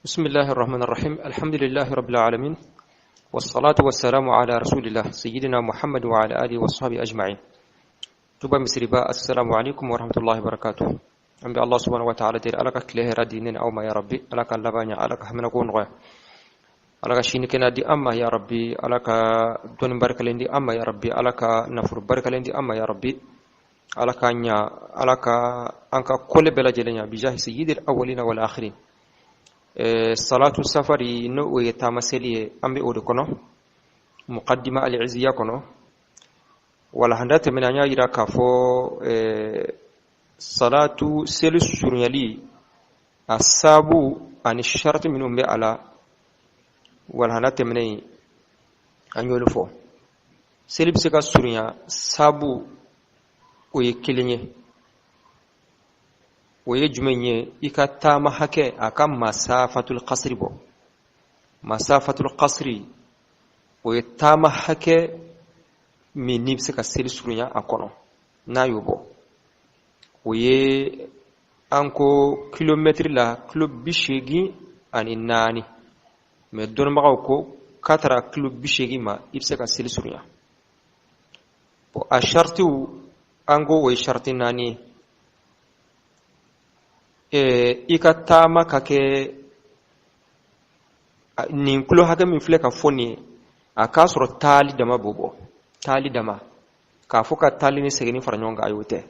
بسم الله الرحمن الرحيم، الحمد لله رب العالمين، والصلاة والسلام على رسول الله سيدنا محمد وعلى آله وصحبه أجمعين. Tuba misiriba، السلام عليكم ورحمة الله وبركاته. An bɛ Allah سبحانه وتعالى deli, Ala ka tile hɛrɛ di ne ni aw ma. يا ربي, Ala ka laban ɲa, Ala ka haminako nɔgɔya, Ala ka sini kɛnɛ di an ma. يا ربي, Ala ka dɔnni barikalen di an ma. يا ربي, Ala ka nafolo barikalen di an ma. يا ربي, Ala ka ɲa, Ala ka an ka kole bɛɛ lajɛlen ɲa بجاه سيد الأولين والآخرين. صلاة السفر, n'o o ye taama seli ye, an bɛ o de kɔnɔ, مقدمة العزية kɔnɔ. Walahanda tɛmɛna, an y'a yira k'a fɔ salatu seli surunyali, a saabu ani sharati minnu bɛ a la, walahanda tɛmɛnen an y'olu fɔ. Seli bɛ se ka surunya, saabu o ye kelen ye. O ye jumɛn ye? I ka taama hakɛ, a ka مسافة القصر bɔ. مسافة القصر, o ye taama hakɛ min n'i bɛ se ka seli surunya a kɔnɔ. N'a y'o bɔ, o ye an ko kilomɛtiri la kilo 84. Mɛ dɔnnibagaw ko k'a taara kilo 80 ma, i bɛ se ka seli surunya. Bon, a sharitiw, an ko o ye shariti naani ye. I ka taama ka kɛ nin kilo hakɛ min filɛ ka fɔ nin ye, a k'a sɔrɔ taali dama b'o bɔ. Taali dama, k'a fɔ ka taali ni seginni fara ɲɔgɔn kan, ayi, o tɛ.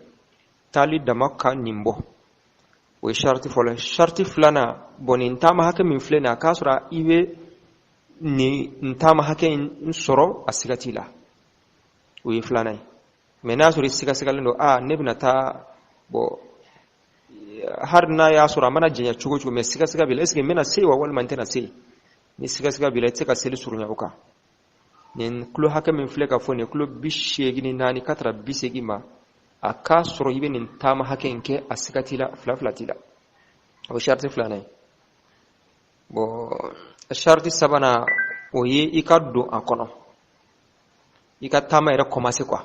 Taali dama ka nin bɔ, o ye shariti fɔlɔ ye. Shariti filanan, bɔn, nin taama hakɛ min filɛ nin ye, a k'a sɔrɔ i bɛ nin taama hakɛ in sɔrɔ, a siga t'i la, o ye filanan ye. Mɛ n'a sɔrɔ i sigasigalen don, a ne bɛna taa, bɔn, hali n'a y'a sɔrɔ a mana janya cogo cogo, mɛ sigasiga b'i la, est ce que n bɛna se wa walima n tɛna se? Ni sigasiga b'i la, i tɛ se ka seli surunya o kan. Nin kilo hakɛ min filɛ ka fɔ nin kilo 84 ka tara 80 ma, a k'a sɔrɔ i bɛ nin taama hakɛ in kɛ, a siga t'i la, fila fila t'i la, o ye sariti filanan ye. Bon, sariti sabanan, o ye i ka don a kɔnɔ, i ka taama yɛrɛ commencer quoi.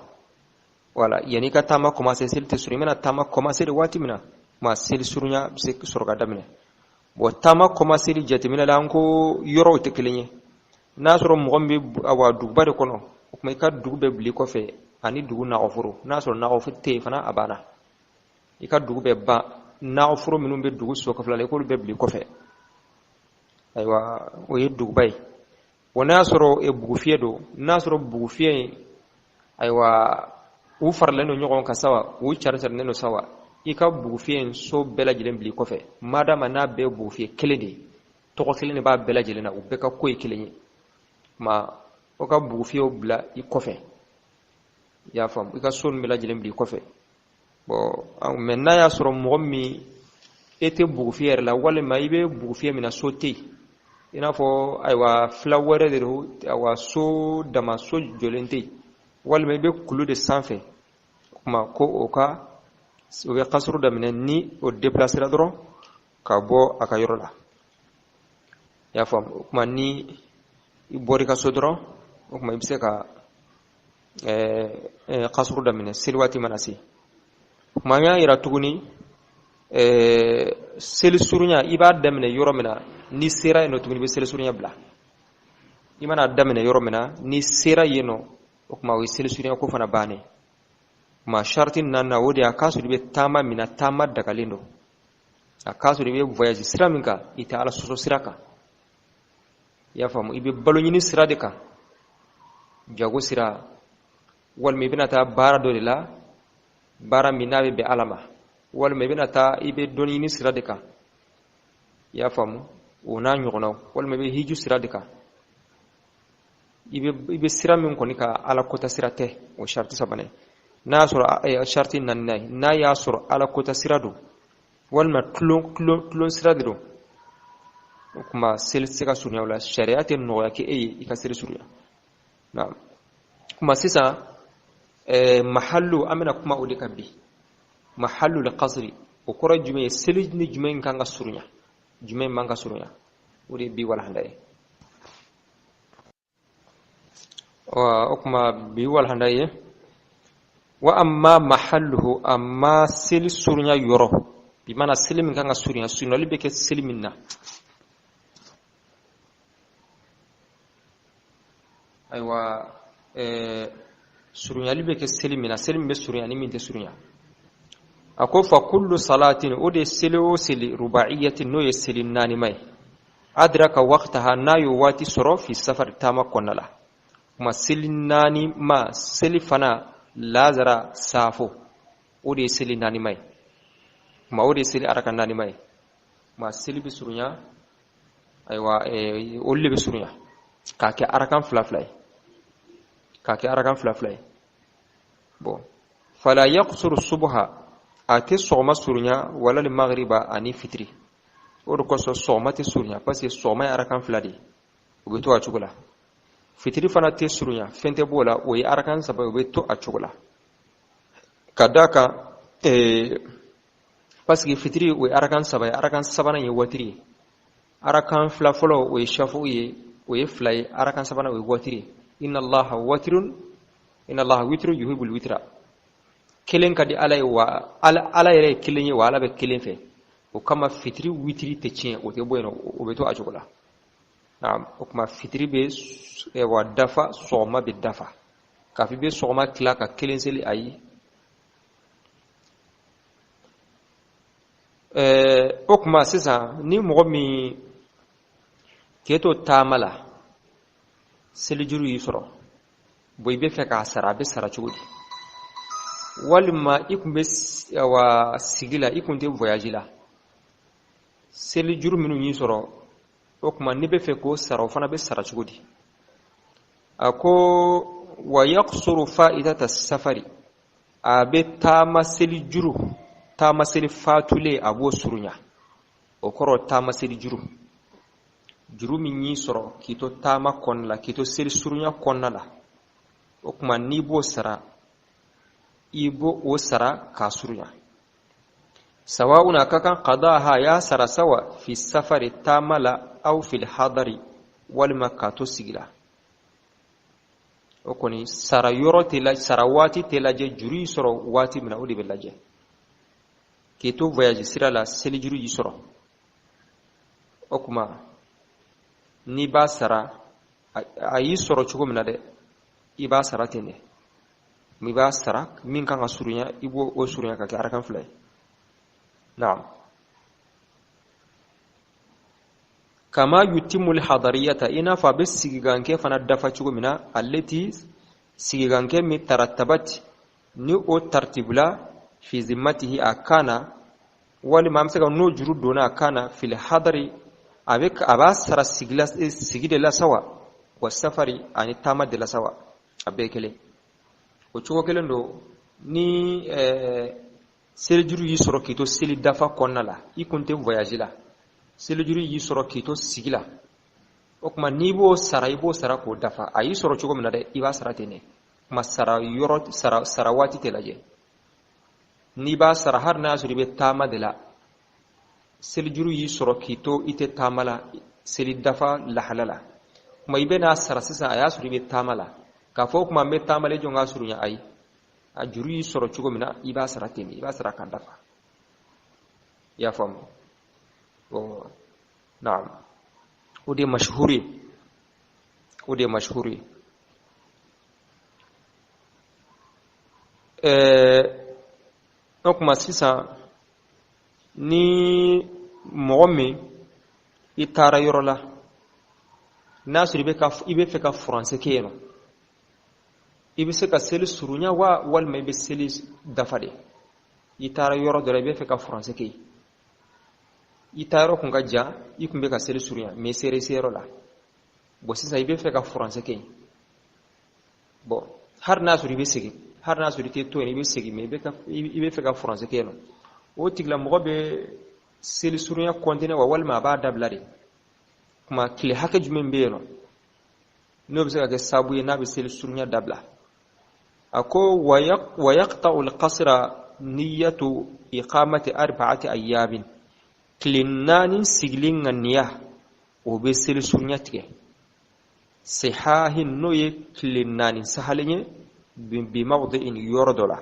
Voilà, yanni i ka taama commencer, seli tɛ surunya. I bɛna taama commencer de waati min na, ma seli surunya bɛ se sɔrɔ ka daminɛ. Bon, taama commencer jateminɛ la, an ko yɔrɔw tɛ kelen ye. N'a sɔrɔ mɔgɔ min bɛ, awa, duguba de kɔnɔ, o tuma i ka dugu bɛɛ bila i kɔfɛ ani dugu nagɔforo. N'a sɔrɔ nagɔforo tɛ yen fana, a banna, i ka dugu bɛɛ ban. Nagɔforo minnu bɛ dugu sokɔfɛla la, i k'olu bɛɛ bila i kɔfɛ. Ayiwa, o ye duguba ye. Wa n'a y'a sɔrɔ bugufiyɛ don, n'a sɔrɔ bugufiyɛ in, ayiwa, u faralen don ɲɔgɔn kan sa wa, u cari carilen don sa wa, i ka bugufiyɛ in so bɛɛ lajɛlen bila i kɔfɛ, madama n'a bɛɛ ye bugufiyɛ kelen de ye, tɔgɔ kelen de b'a bɛɛ lajɛlen na, u bɛɛ ka ko ye kelen ye. Ma o ka bugufiyɛw bila i kɔfɛ, i y'a faamu, i ka so ninnu bɛɛ lajɛlen bila i kɔfɛ. Bon, mɛ n'a y'a sɔrɔ mɔgɔ min e tɛ bugufiyɛ yɛrɛ la, walima i bɛ bugufiyɛ min na, so tɛ yen, i n'a fɔ, ayiwa, fila wɛrɛ de don, ayiwa, so dama so jɔlen tɛ yen, walima i bɛ kulu de sanfɛ, o tuma ko o ka o bɛ kasuru daminɛ ni o déplacera dɔrɔn ka bɔ a ka yɔrɔ la, i y'a faamu. O tuma ni i bɔra i ka so dɔrɔn, o tuma i bɛ se ka kasuru daminɛ seli waati mana se. O tuma an y'a yira tuguni, seli surunya, i b'a daminɛ yɔrɔ min na, n'i sera yen nɔ tuguni, i bɛ seli surunya bila. I mana daminɛ yɔrɔ min na, n'i sera yen nɔ, o tuma o ye seli surunya ko fana bannen. Tuma sariti naaninan, o de ye a k'a sɔrɔ i bɛ taama min na, taama dagalen don. A k'a sɔrɔ i bɛ voyage sira min kan, i tɛ Ala sɔsɔ sira kan, i y'a faamu, i bɛ balo ɲini sira de kan, jago sira, walima i bɛna taa baara dɔ de la, baara min n'a bɛ bɛn Ala ma, walima i bɛna taa, i bɛ dɔnni ɲini sira de kan, i y'a faamu, o n'a ɲɔgɔnnaw, walima i bɛ hiju sira de kan. I bɛ sira min kɔni ka Ala kota sira tɛ, o sariti sabanan. N'a y'a sɔrɔ, sariti naaninan ye, n'a y'a sɔrɔ Ala kota sira don, walima tulon tulon tulon sira de don, o tuma seli tɛ se ka surunya o la. Sariya tɛ nɔgɔya kɛ e ye i ka seli surunya. Naam, kuma sisan mahallu, an bɛna kuma o de kan bi. محل القصر, o kɔrɔ ye jumɛn ye? Seli ni jumɛn kan ka surunya, jumɛn man ka surunya? O de ye bi walahanda ye. O kuma bi walahanda ye: وأما محله, amma seli surunya yɔrɔ, bi mana seli min kan ka surunya, surunyali bɛ kɛ seli min na. Ayiwa, surunyali bɛ kɛ seli min na, seli min bɛ surunya ni min tɛ surunya. A ko fa kullu salatin, o de ye seli o seli, rubaiyatin, n'o ye seli naanima ye, adraka waqtaha, n'a y'o waati sɔrɔ, fi safari, taama kɔnɔna la. Kuma seli naani ma, seli fana, lazara, saafo, o de ye seli naanima ye. Kuma o de ye seli araka naanima ye. Kuma seli bɛ surunya, ayiwa, olu de bɛ surunya k'a kɛ arakan fila fila ye, k'a kɛ arakan fila fila ye. Bon, fala yaqsuru subha, a tɛ sɔgɔma surunya, wala ni magriba ani fitiri. O de kosɔn sɔgɔma tɛ surunya, parce que sɔgɔma ye arakan fila de ye, o bɛ to a cogo la. Fitiri fana tɛ surunya, fɛn tɛ b'o la, o ye arakan saba ye, o bɛ to a cogo la. Ka d'a kan, parce que fitiri o ye arakan saba ye, arakan sabanan ye watiri ye, arakan fila fɔlɔ o ye shafu ye, o ye fila ye, arakan sabanan o ye watiri ye. Inna allaha watirun, inna allaha witrun yuhibbul witra. Kelen ka di Ala ye, wa Ala yɛrɛ ye kelen ye, wa Ala bɛ kelen fɛ. O kama fitiri witiri tɛ tiɲɛ, o tɛ bɔ yen nɔ, o bɛ to a cogo la. Naam, o tuma fitiri bɛ wa dafa, sɔgɔma bɛ dafa. K'a fɔ i bɛ sɔgɔma tila ka kelen seli, ayi. O tuma sisan, ni mɔgɔ min k'e to taama la, selijuru y'i sɔrɔ, bon, i bɛ fɛ k'a sara, a bɛ sara cogo di? Walima i kun bɛ wa sigi la, i kun tɛ voyage la, selijuru minnu y'i sɔrɔ, o tuma n'i bɛ fɛ k'o sara, o fana bɛ sara cogo di? A ko wa yaqsuru fa'idata safari, a bɛ taama seli juru, taama seli fatulen, a b'o surunya. O kɔrɔ taama seli juru, juru min y'i sɔrɔ k'i to taama kɔnɔna la, k'i to seli surunya kɔnɔna la, o tuma n'i b'o sara, i b'o o sara k'a surunya. Sawa'un, a ka kan, qadaha, y'a sara sawa, fi safari, taama la, aw fil hadari, walima k'a to sigi la. O kɔni sara yɔrɔ tɛ la, sara waati tɛ lajɛ, juru y'i sɔrɔ waati min na, o de bɛ lajɛ. K'i to voyage sira la, seli juru y'i sɔrɔ, o tuma n'i b'a sara, a y'i sɔrɔ cogo min na dɛ, i b'a sara ten dɛ. I b'a sara min kan ka surunya, i b'o o surunya ka kɛ arakan fila ye. Naam, kama yutimul hadariyata, i n'a fɔ a bɛ sigigankɛ fana dafa cogo min na, allati, sigigankɛ min, tarattabat, ni o tartibula, fi zimmatihi, a kan na, walima an bɛ se ka n'o juru donna a kan na, fil hadari, a bɛ a b'a sara sigi la, sigi de la sawa, wa safari, ani taama de la sawa, a bɛɛ kelen. O cogo kelen don ni selijuru y'i sɔrɔ k'i to seli dafa kɔnɔna la, i kun tɛ voyage la, selijuru y'i sɔrɔ k'i to sigi la, o tuma n'i b'o sara, i b'o sara k'o dafa. A y'i sɔrɔ cogo min na dɛ, i b'a sara ten dɛ. Kuma sara yɔrɔ, sara waati tɛ lajɛ. N'i b'a sara, hali n'a y'a sɔrɔ i bɛ taama de la, selijuru y'i sɔrɔ k'i to i tɛ taama la, seli dafa lahala la, kuma i bɛ n'a sara sisan, a y'a sɔrɔ i bɛ taama la, k'a fɔ o tuma n bɛ taama la, i jɔ n k'a surunya, ayi. A juru y'i sɔrɔ cogo min na, i b'a sara ten de, i b'a sara k'a dafa. I y'a faamu? Bon, naam, o de ye mashhur ye, o de ye mashhur ye. O tuma sisan, ni mɔgɔ min i taara yɔrɔ la, n'a sɔrɔ i bɛ fɛ ka furancɛ kɛ yen nɔ, i bɛ se ka seli surunya wa, walima i bɛ seli dafa de? I taara yɔrɔ dɔ la, i bɛ fɛ ka furancɛ kɛ yen, i taa yɔrɔ kun ka jan, i kun bɛ ka seli surunya, mais i sera i seyɔrɔ la. Bon, sisan i bɛ fɛ ka furancɛ kɛ yen. Bon, hali n'a sɔrɔ i bɛ segin, hali n'a sɔrɔ i tɛ to yen, i bɛ segin, mais i bɛ fɛ ka furancɛ kɛ yen nɔ, o tigilamɔgɔ bɛ seli surunya continuer wa, walima a b'a dabila de? Kuma tile hakɛ jumɛn bɛ yen nɔ n'o bɛ se ka kɛ sababu ye n'a bɛ seli surunya dabila? A ko wa yaqta'u al-qasra niyyatu iqamati arba'ati ayyamin, tile 4 sigili ŋaniya, o bɛ seli surunya tigɛ. Sihahin, n'o ye tile 4 sahalen ye, bi mawdi'in, yɔrɔ dɔ la.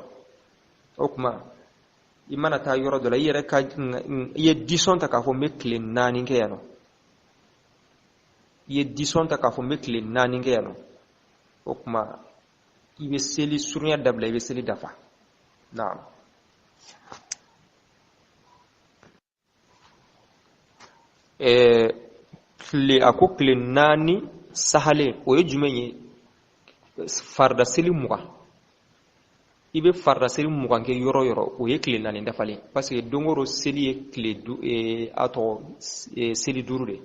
O tuma i mana taa yɔrɔ dɔ la, i yɛrɛ ka i ye disɔn ta k'a fɔ n bɛ tile 4 kɛ yan nɔ, i ye disɔn ta k'a fɔ n bɛ tile 4 kɛ yan nɔ. O tuma i bɛ seli surunya dabila, i bɛ seli dafa. Naam. Tile, a ko tile 4 sahalen, o ye jumɛn ye? Farida seli 20. I bɛ farida seli 20 kɛ yɔrɔ o yɔrɔ, o ye tile 4 dafalen. Parce que don o don seli ye tile du, a tɔgɔ, seli 5 de.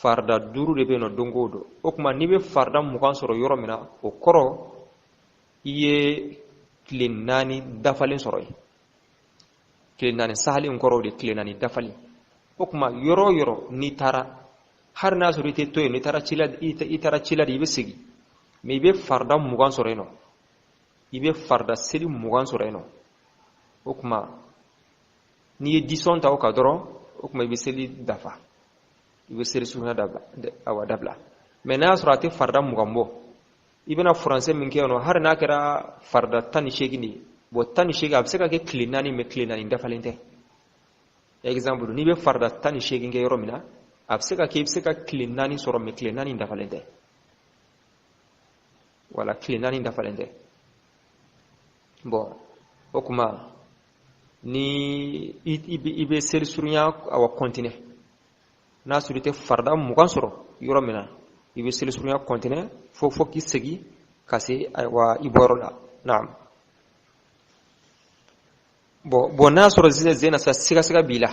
Farida 5 de bɛ yen nɔ don o don. O tuma n'i bɛ farida 20 sɔrɔ yɔrɔ min na, o kɔrɔ i ye tile 4 dafalen sɔrɔ yen. Tile 4 sahalen kɔrɔ o de tile 4 dafalen. O tuma yɔrɔ o yɔrɔ n'i taara, hali n'a sɔrɔ i tɛ to yen, n'i taara ci la, i taara ci la de, i bɛ segin. Mais i bɛ farida 20 sɔrɔ yen nɔ. I bɛ farida seli 20 sɔrɔ yen nɔ. O tuma n'i ye disɔn ta o kan dɔrɔn, o tuma i bɛ seli dafa. I bɛ seli surunya dabila, awa dabila. Mais n'a y'a sɔrɔ a tɛ farida 20 bɔ, i bɛna furancɛ min kɛ yen nɔ, hali n'a kɛra farida 18 de ye, bon 18 a bɛ se ka kɛ tile 4, mais tile 4 dafalen tɛ. Exemple, n'i bɛ farida 18 kɛ yɔrɔ min na, a bɛ se ka kɛ i bɛ se ka tile 4 sɔrɔ, mais tile 4 dafalen tɛ. Wala tile 4 dafalen tɛ. Bon, o tuma ni i bɛ seli surunya awa continuer. N'a sɔrɔ i tɛ farida 20 sɔrɔ yɔrɔ min na, i bɛ seli surunya continuer fo k'i segin ka se ayiwa i bɔyɔrɔ la. Naam. Bon, n'a sɔrɔ sisan zena sa sigasiga b'i la,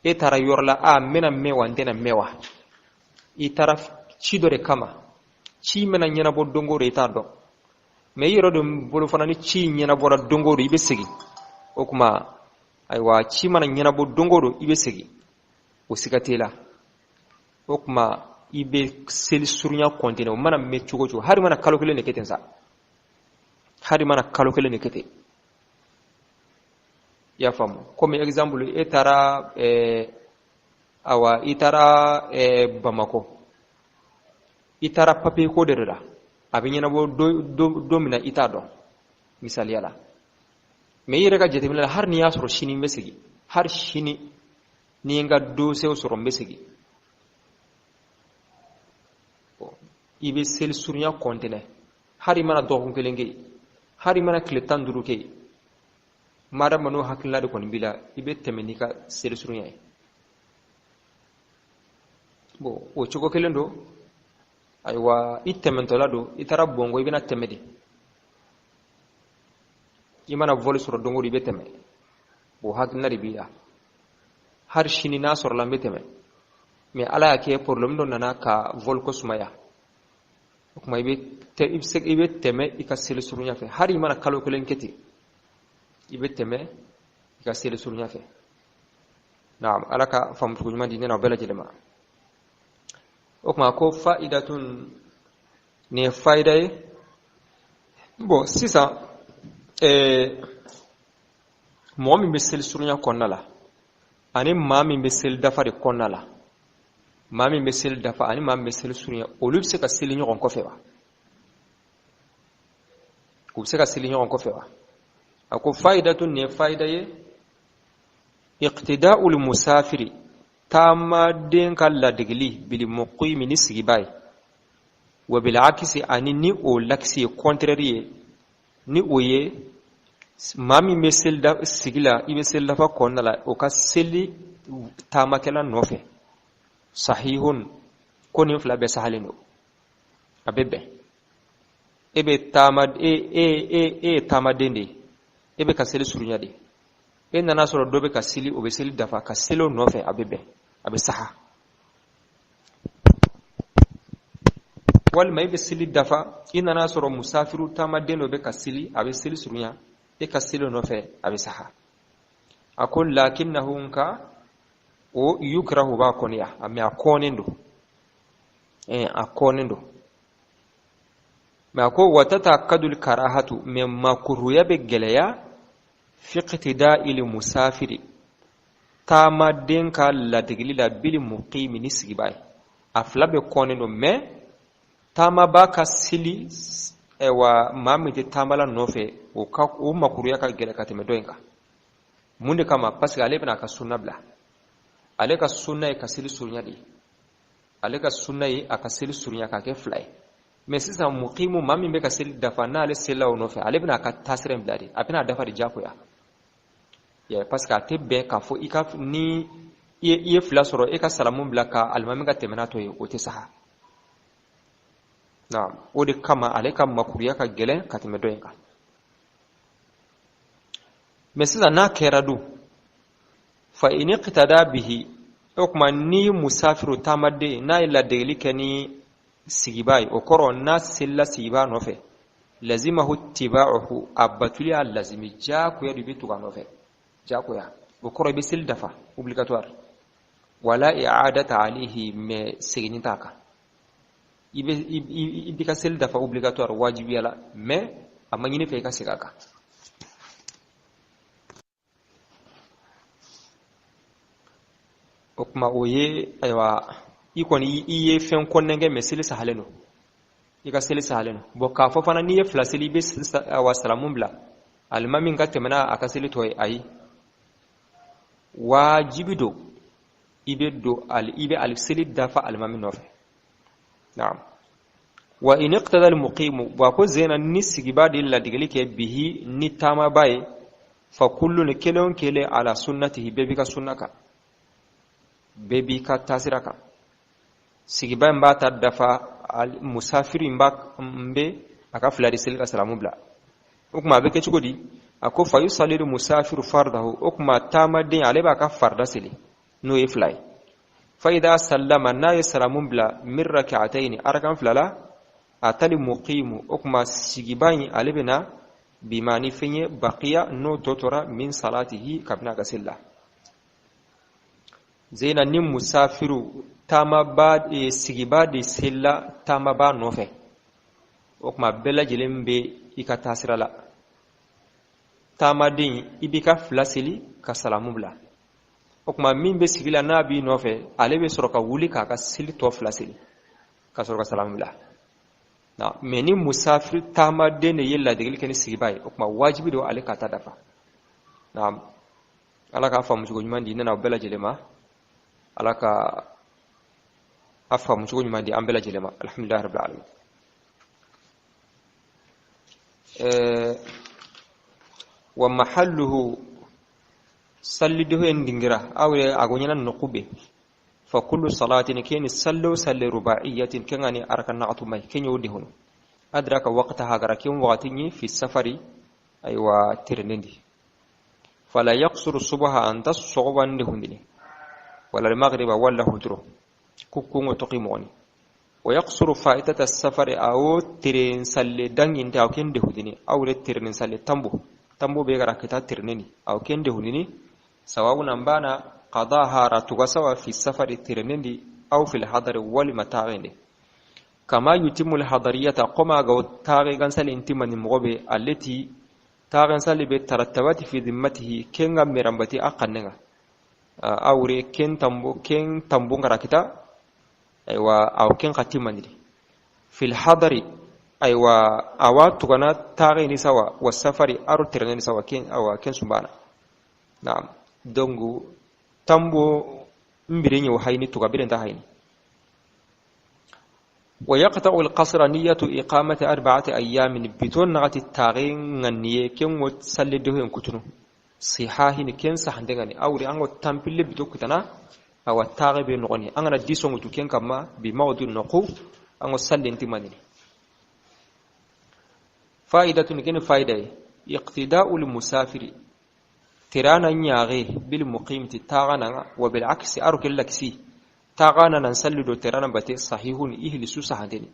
e taara yɔrɔ la, a n bɛna mɛn wa n tɛna mɛn wa, i taara ci dɔ de kama, ci mana ɲɛnabɔ don o don i t'a dɔn, mais i yɛrɛ dun bolo fana ni ci ɲɛnabɔra don o don i bɛ segin. O tuma ayiwa ci mana ɲɛnabɔ don o don i bɛ segin, o siga t'e la. O tuma i bɛ seli surunya continuer, o mana mɛn cogo o cogo, hali mana kalo kelen de kɛ ten sa, hali mana kalo kelen de kɛ ten. I y'a faamu? Komi exemple, e taara, awa i taara, Bamakɔ, i taara papier ko de la, a bɛ ɲɛnabɔ don min na i t'a dɔn, misaliya la. Mais i yɛrɛ ka jateminɛ la, hali n'i y'a sɔrɔ sini n bɛ segin, hali sini ni n ka dossier sɔrɔ n bɛ segin, i bɛ seli surunya continuer, hali i mana dɔgɔkun kelen kɛ yen, hali i mana tile 15 kɛ yen, madama n'o hakilina de kɔni b'i la, i bɛ tɛmɛ n'i ka seli surunya ye. Bon, o cogo kelen don. Ayiwa, i tɛmɛntɔla don, i taara Bɔngo, i bɛna tɛmɛ de, i mana vol sɔrɔ don o don i bɛ tɛmɛ, o hakilina de b'i la, hali sini n'a sɔrɔla n bɛ tɛmɛ, mais Ala y'a kɛ problème dɔ nana ka vol ko sumaya. O tuma i bɛ tɛmɛ i ka seli surunya fɛ, hali i mana kalo kelen kɛ ten, i bɛ tɛmɛ i ka seli surunya fɛ. Naam, Ala ka faamucogo ɲuman di ne n'aw bɛɛ lajɛlen ma. O tuma ko fa'idatun, nin ye fayida ye. Bon, sisan mɔgɔ min bɛ seli surunya kɔnɔna la ani maa min bɛ seli dafa de kɔnɔna la, maa min bɛ seli dafa ani maa min bɛ seli surunya, olu bɛ se ka seli ɲɔgɔn kɔfɛ wa? U bɛ se ka seli ɲɔgɔn kɔfɛ wa? A ko fa'idatun, nin ye fayida ye. Iqtida'ul musafiri, taamaden ka ladegeli, bil muqimi, ni sigiba ye, wa bil akisi, ani ni o lakisi ye, contraire ye, ni o ye maa min bɛ seli da sigi la, i bɛ seli dafa kɔnɔna la, o ka seli taamakɛla nɔfɛ. Sahihun, ko nin fila bɛɛ sahalen don, a bɛ bɛn. E bɛ taama, e, e, e, e ye taamaden de ye, e bɛ ka seli surunya de, e nana sɔrɔ dɔ bɛ ka seli, o bɛ seli dafa, ka seli o nɔfɛ, a bɛ bɛn, a bɛ saha. Walima e bɛ seli dafa, i nana sɔrɔ musafiru taamaden dɔ bɛ ka seli, a bɛ seli surunya, e ka seli o nɔfɛ, a bɛ saha. A ko lakinnahu, nka o yukrahu, b'a kɔniya, mais a kɔnnen don, a kɔnnen don. Mais a ko watatakadul karahatu, mais makuruya bɛ gɛlɛya, fi iqtida'il musafiri, taamaden ka ladegeli la, bil muqimi, ni sigiba ye. A fila bɛ kɔnnen don, mais taamaba ka seli wa maa min tɛ taama la nɔfɛ, o ka o makuruya ka gɛlɛn ka tɛmɛ dɔ in kan. Mun de kama? Parce que ale bɛna a ka sunna bila. Ale ka sunna ye ka seli surunya de ye, ale ka sunna ye a ka seli surunya k'a kɛ fila ye. Mais sisan muqimu, maa min bɛ ka seli dafa, n'ale selila o nɔfɛ, ale bɛna a ka taasira in bila de, a bɛna a dafa de diyagoya. Parce que a tɛ bɛn k'a fɔ i ka ni i ye fila sɔrɔ, e ka salamu bila ka alimami ka tɛmɛna tɔ ye, o tɛ saha. Naam, o de kama ale ka makuruya ka gɛlɛn ka tɛmɛ dɔ in kan. Mais sisan n'a kɛra dun, fa in iqtada bihi, o tuma ni musafiru taamaden n'a ye ladegeli kɛ ni sigiba ye, o kɔrɔ n'a selila sigiba nɔfɛ, lazimahu tiba'uhu, a batuli y'a lazimi diyagoya don, i bɛ tugu a nɔfɛ diyagoya. O kɔrɔ i bɛ seli dafa obligatoire, wala i'adata alayhi, mais seginni t'a kan. I bɛ i b'i ka seli dafa obligatoire, wajibiya la, mais a ma ɲini fɛ i ka segin a kan. O tuma o ye, ayiwa, i kɔni i ye fɛn kɔnnɛ kɛ, mais seli sahalen don, i ka seli sahalen don. Bon, k'a fɔ fana n'i ye fila seli, i bɛ awa salamu bila alimami ka tɛmɛ n'a a ka seli tɔ ye, ayi, wajibi don, i bɛ don i bɛ ali seli dafa alimami nɔfɛ. Naam, wa in iqtada al muqimu, wa ko zena ni sigiba de ladigeli kɛ bihi ni taamaba ye, fa kullun, kelen o kelen, ala sunnatihi, bɛɛ b'i ka sunna kan, bɛɛ b'i ka taasira kan. Sigiba in b'a ta dafa, musafiri in b'a n bɛ a ka fila de seli ka salamu bila. O tuma a bɛ kɛ cogo di? A ko fa yusalli musafiru fardahu, o tuma taamaden ale b'a ka farda seli, n'o ye fila ye. Fa idha sallama, n'a ye salamu bila, min rak'atayn, arakan fila la, atali muqimu, o tuma sigiba in ale bɛ na bima, ni fɛn ye, baqiya, n'o tɔ tora, min salatihi, kabini a ka seli la. Zena ni musafiru taamaba sigiba de selila taamaba nɔfɛ, o tuma bɛɛ lajɛlen bɛ i ka taasira la. Taamaden, i b'i ka fila seli ka salamu bila. O tuma min bɛ sigi la n'a b'i nɔfɛ, ale bɛ sɔrɔ ka wuli k'a ka seli tɔ fila seli ka sɔrɔ ka salamu bila. Mais ni musafiri taamaden de ye ladegeli kɛ ni sigiba ye, o tuma wajibi don ale ka ta dafa. Naam, ala k'a faamu cogo ɲuman di ne n'aw bɛɛ lajɛlen ma. Ala ka a faamu cogo ɲuman di an bɛɛ lajɛlen ma. Alhamdulilahi rabbil alamin. Wa mahalluhu, sallidoho en dingira awre ago ñana noqube, fa kullu salatin, keni sallo salle, rubaiyatin, kengani araka naqatu may kenyo dihono, adraka waqtaha, gara ken waqti ñi, fi safari, aywa, tirenendi, fala yaqsuru subha, anta sogoban hundini, wala al-maghriba, wala huturo kukkungo toqi moxoni. Wa yaqsuru fa'itata safari, awo tiren salle danginte aw ken dehudini, awre tirenin salle tambo tambo be gara kita tireneni aw ken dehudini, sawawun ambana qadaha ratuga sawa fi safari tirenendi, aw fil hadari, walima taxende, kama yutimmu alhadariyata, koma gaw taxe gansali intimani moxo be, alleti taxen sali be tarattabati fi dhimmatihi, kenga merambati a xannenga, awre ken tambo ken tambo ngara kita, aywa, aw ken xa timmandini fil hadari, aywa, awa tugana taxe ni sawa, wa safari, aro tireneni sawa, ken awa ken sumbana. Naam, donc tambo mbire ñew hayni tuga birenta hayni. Wa yaqta'u al-qasra niyyatu iqamati arba'ati ayyamin, biton nagati taxe ŋanniye ken wo salle dehoyen kutunu sihahini ken sahandengani, awri an go tampille bito kutana awa taxe be noxoni, an gana disongutu ken kamma bi mawdu noqu an go sallenti manini. Faidatun, ken faida ye, iqtida'u lmusafiri, tirana ñaxe, bil muqimti, taxananga, wa bil aksi, aro ken lakisi, taxana nan salli do tirana bate, sahihun, ihli su sahandeni,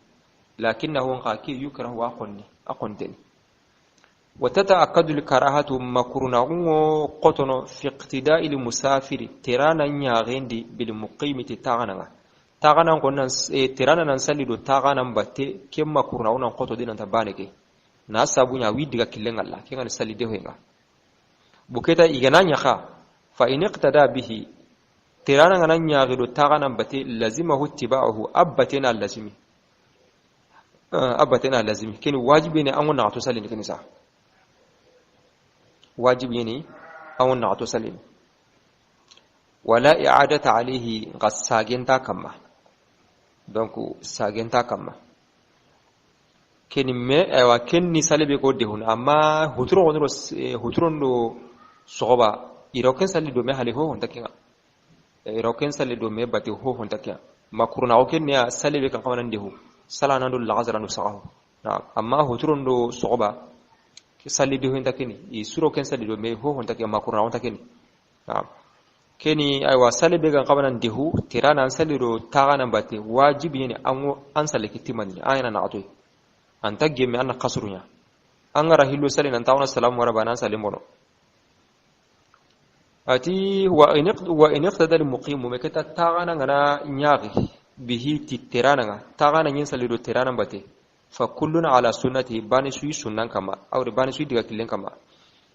lakinnahu nxa ke yukrahu, a qonni a qonteni. وتتأكد الكراهة، مكرنا قطن، في اقتداء المسافر، ترانا نياغندي، بالمقيم، تاغنا تاغنا قلنا ترانا ننسلي دو تاغنا باتي كم مكرنا قطو دينا تبانك ناسابو نيا ويدغا كيلن الله كيغا نسلي دهوينغا بوكيتا إيغانا نيخا. فإن اقتدى به، ترانا نياغي دو تاغنا باتي، لزمه اتباعه، أبتنا لازمي أبتنا لازمي كين واجبين أنو نعتو سلين كنسا wajibi ne an wannan ato salim. Wala i'adata alayhi, ga sagenta kamma, donc sagenta kamma. Keni me aywa kenni sali be ko dehun amma huturo gonro huturo do sogoba iro ken sali do me hali ho honta kenga iro ken sali do me bati ho honta kenga makuruna o ken ya sali be kan kaman dehu sala nan do lagazara no sagaho na amma huturo do sogoba sali dehu honta keni i suro ken sali do me ho honta kenga makuruna honta keni na keni aywa sali be kan kaman dehu tirana an sali do taga nan bati wajibi ne an an sali kitimani ayana na atoy anta gemme anna kasrunya angara hillo sali nan tawna salamu wara bana salim bono ati wa in wa in iqtada al muqim mekata tagana ngana nyaagi bihi titirana nga tagana nyin sali do tirana bate fa kullun ala sunnati bani sui sunnan kama aw bani sui diga kilen kama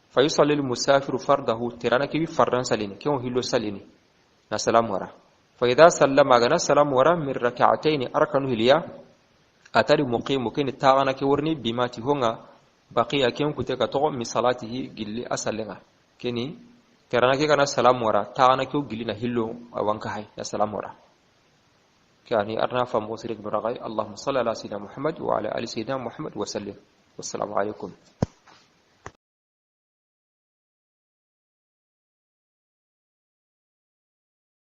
fa yusalli al musafiru fardahu tirana ki fardan salini ki on hillo salini na salamu wara fa idha sallama gana salamu wara min rak'atayn arkanu hiliya atari muqimu ken tagana ke worni bimati honga baqiya ken kute ka togo min salatihi gilli asalenga keni terana ke kana salam wara tagana ke gilli na hillo awanka hay na salam wara kani arna fa musirik baragai. Allahumma salli ala sayyidina Muhammad wa ala ali sayyidina Muhammad wa sallim. Wassalamu alaikum.